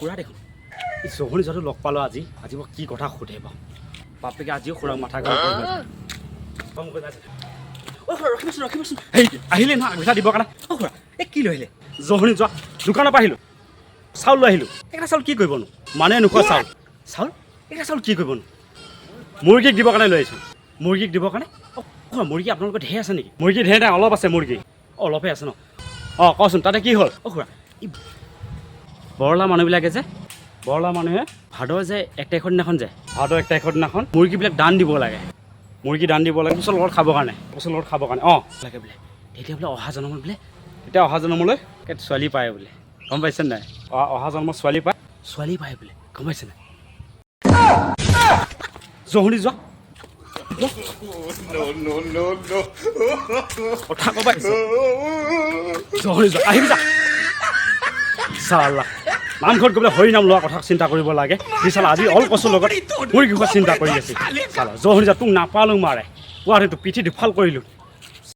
খুৰা দেখোন। এই জহনি যোৱাটো লগ পালোঁ আজি। আজি মই কি কথা সোধে বাৰু বাপেকে। আজিও খুৰাক মাথা গৰম কৰিব, গৰম কৰিব আজি। অ' খুৰা, ৰখিবচোন, ৰখিবচোন। হেই, আহিলে নহয় আগবিঠা দিবৰ কাৰণে। অ' খুৰা, এই কি লৈ আহিলে? জহনি যোৱা, দোকানৰ পৰা আহিলোঁ, চাউল লৈ আহিলোঁ। এইকেইটা চাউল কি কৰিবনো? মানুহে নোখোৱা চাউল। চাউল, এইকেইটা চাউল কি কৰিবনো? মুৰ্গীক দিবৰ কাৰণে লৈ আহিছোঁ, মুৰ্গীক দিবৰ কাৰণে। অ' খুৰা, মুৰ্গী আপোনালোকৰ ঢেৰ আছে নেকি? মুৰ্গী ঢেৰ নাই, অলপ আছে মুৰ্গী। অলপহে আছে ন? অঁ, কচোন, তাতে কি হ'ল? অ' খুৰা, এই বৰলা মানুহবিলাকে যে, বৰলা মানুহে ভাদ যে 1 তাৰিখৰ দিনাখন যে, ভাদ 1 তাৰিখৰ দিনাখন মুৰ্গীবিলাক দান দিব লাগে। মুৰ্গী দান দিব লাগে কচুৰ লগত খাবৰ কাৰণে, কচুৰ লগত খাবৰ কাৰণে। অঁ, লাগে বোলে। তেতিয়া বোলে অহা জন্মত বোলে, তেতিয়া অহা জন্মলৈ ছোৱালী পায় বোলে, গম পাইছে নাই? অঁ, অহা জন্মত ছোৱালী পায়, ছোৱালী পায় বোলে, গম পাইছে নাই? জহনি যোৱা। No, no, no, no. কথা ক'ব আহিছ। জহনি যোৱা, আহিবি যা। চালা, নামঘৰত গৈ পেলাই হৰি নাম লোৱা কথা চিন্তা কৰিব লাগে সি চালা আজি অল কচুৰ লগত মুৰ্গী খোৱা চিন্তা কৰি আছে। চালা জহনি যা, তোক নাপালোঁ মাৰে পোৱাটো পিঠি দুফাল কৰিলোঁ।